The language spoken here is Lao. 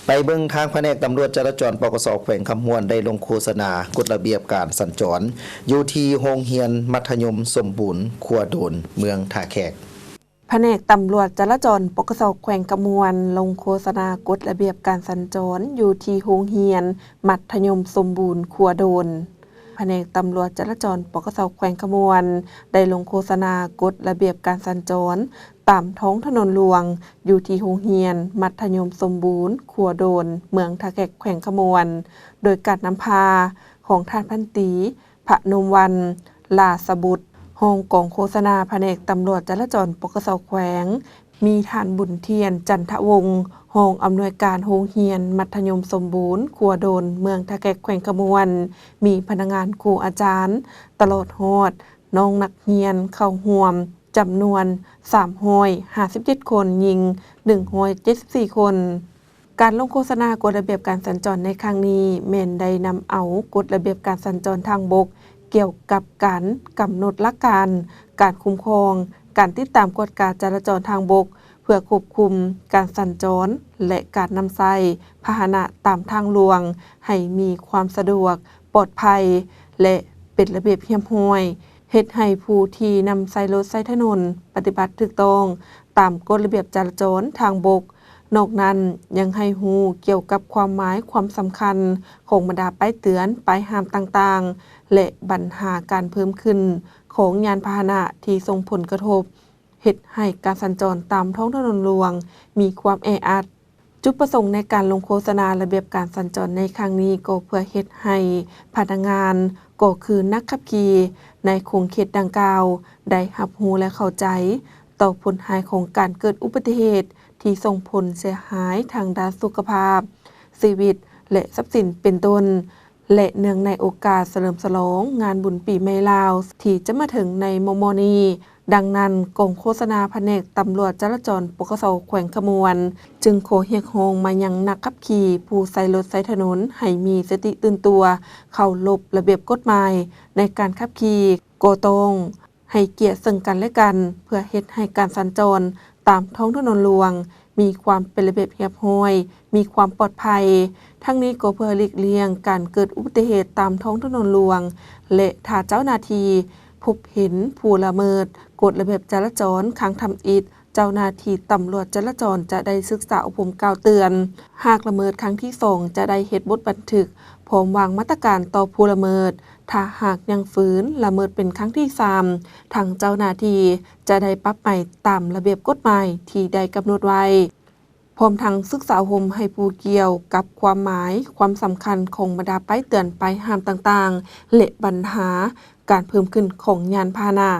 ໄປເບິ່ງທາງພະແນກຕຳຫຼວດຈະລາຈອນ ປກສ ແຂວງຄຳມ່ວນ ໄດ້ລົງໂຄສະນາກົດລະບຽບການສັນຈອນ ຢູ່ທີ່ໂຮງຮຽນມັດທະຍົມສົມບູນ ຂົວໂດນ ເມືອງທ່າແຂກ. ພະແນກຕຳຫຼວດຈະລາຈອນ ປກສ ແຂວງຄຳມ່ວນ ລົງໂຄສະນາກົດລະບຽບການສັນຈອນ ຢູ່ທີ່ໂຮງຮຽນມັດທະຍົມສົມບູນ ຂົວໂດນ. ພະແນກຕຳຫຼວດຈະລາຈອນ ປກສ ແຂວງຄຳມ່ວນ ໄດ້ລົງໂຄສະນາກົດລະບຽບການສັນຈອນ ຕາມທ້ອງຖະໜົນຫຼວງ ຢູ່ທີ່ໂຮງຮຽນມັດທະຍົມສົມບູນ ຂົວໂດນ ເມືອງທ່າແຂກ ແຂວງຄຳມ່ວນ ໂດຍການນຳພາຂອງທ່ານພັນຕີ ພະນົມວັນ ລາສະບຸດ ຮອງກອງໂຄສະນາພະແນກຕຳຫຼວດຈະລາຈອນ ປກສ ແຂວງ, ມີທ່ານ ບຸນທຽນ ຈັນທະວົງ ຮອງອຳນວຍການໂຮງຮຽນມັດທະຍົມສົມບູນ ຂົວໂດນ ເມືອງທ່າແຂກ ແຂວງຄຳມ່ວນ, ມີພະນັກງານ, ຄູອາຈານ ຕະຫຼອດຮອດ ນ້ອງນັກຮຽນເຂົ້າຮ່ວມຈຳນວນສາມຮ້ອຍຫ້າສິບເຈັດຄົນ, ຍິງໜຶ່ງຮ້ອຍເຈັດສິບສີ່ຄົນ. ການລົງໂຄສະນາກົດລະບຽບການສັນຈອນໃນຄັ້ງນີ້ ແມ່ນໄດ້ນຳເອົາກົດລະບຽບການສັນຈອນທາງບົກ ກ່ຽວກັບການກຳນົດຫຼັກການ, ການຄຸ້ມຄອງ, ການຕິດຕາມກວດກາຈະລາຈອນທາງບົກ ເພື່ອຄວບຄຸມການສັນຈອນ ແລະ ການນຳໃຊ້ພາຫະນະຕາມທາງຫຼວງ ໃຫ້ມີຄວາມສະດວກ, ປອດໄພ ແລະ ເປັນລະບຽບຮຽບຮ້ອຍ, ເຮັດໃຫ້ຜູ້ທີ່ນຳໃຊ້ລົດໃຊ້ຖະໜົນປະຕິບັດຖືກຕ້ອງຕາມກົດລະບຽບຈະລາຈອນທາງບົກ. ນອກນັ້ນຍັງໃຫ້ຮູ້ກ່ຽວກັບຄວາມໝາຍຄວາມສຳຄັນຂອງບັນດາປ້າຍເຕືອນ, ປ້າຍຫ້າມຕ່າງໆ ແລະ ບັນຫາການເພີ່ມຂຶ້ນຂອງຍານພາຫະນະທີ່ສົ່ງຜົນກະທົບ ເຮັດໃຫ້ການສັນຈອນຕາມທ້ອງຖະໜົນຫຼວງມີຄວາມແອອັດ. ຈຸດປະສົງໃນການລົງໂຄສະນາລະບຽບການສັນຈອນໃນຄັ້ງນີ້ ກໍເພື່ອເຮັດໃຫ້ພະນັກງານກໍຄືນັກຂັບຂີ່ໃນຂົງເຂດດັ່ງກ່າວ ໄດ້ຮັບຮູ້ ແລະ ເຂົ້າໃຈຕໍ່ຜົນຮ້າຍຂອງການເກີດອຸບັດຕິເຫດທີ່ສົ່ງຜົນເສຍຫາຍທາງດ້ານສຸຂະພາບ, ຊີວິດ ແລະ ຊັບສິນເປັນຕົ້ນ ແລະ ເນື່ອງໃນໂອກາດສະເຫຼີມສະຫຼອງງານບຸນປີໃໝ່ລາວທີ່ຈະມາເຖິງໃນມໍ່ໆນີ້, ດັ່ງນັ້ນ ກອງໂຄສະນາພະແນກຕຳຫຼວດຈະລາຈອນ ປກສ ແຂວງຄຳມ່ວນ ຈຶ່ງຂໍຮຽກຮ້ອງມາຍັງນັກຂັບຂີ່ຜູ້ໃຊ້ລົດໃຊ້ຖະໜົນໃຫ້ມີສະຕິຕື່ນຕົວ, ເຄົາລົບລະບຽບກົດໝາຍໃນການຂັບຂີ່, ກໍຕ້ອງໃຫ້ກຽດເຊິ່ງກັນແລະກັນ ເພື່ອເຮັດໃຫ້ການສັນຈອນຕາມທ້ອງຖະໜົນຫຼວງ ມີຄວາມເປັນລະບຽບຮຽບຮ້ອຍ, ມີຄວາມປອດໄພ. ທັງນີ້ກໍເພື່ອຫຼີກລ່ຽງການເກີດອຸບັດຕິເຫດຕາມທ້ອງຖະໜົນຫຼວງ ແລະ ຖ້າເຈົ້າໜ້າທີ່ພົບເຫັນຜູ້ລະເມີດກົດລະບຽບຈະລາຈອນຄັ້ງທຳອິດ, ເຈົ້າໜ້າທີ່ຕຳຫຼວດຈະລາຈອນຈະໄດ້ສຶກສາອົບຮົມກ່າວເຕືອນ. ຫາກລະເມີດຄັ້ງທີສອງ ຈະໄດ້ເຮັດບົດບັນທຶກ ພ້ອມວາງມາດຕະການຕໍ່ຜູ້ລະເມີດ. ຖ້າຫາກຍັງຝືນລະເມີດເປັນຄັ້ງທີສາມ, ທາງເຈົ້າໜ້າທີ່ຈະໄດ້ປັບໃໝຕາມລະບຽບກົດໝາຍທີ່ໄດ້ກຳນົດໄວ້. ພ້ອມທັງສຶກສາອົບຮົມໃຫ້ຜູ້ກ່ຽວກັບຄວາມໝາຍ, ຄວາມສຳຄັນຂອງບັນດາປ້າຍເຕືອນ, ປ້າຍຫ້າມຕ່າງໆ ແລະ ບັນຫາການເພີ່ມຂຶ້ນຂອງຍານພາຫະນະ.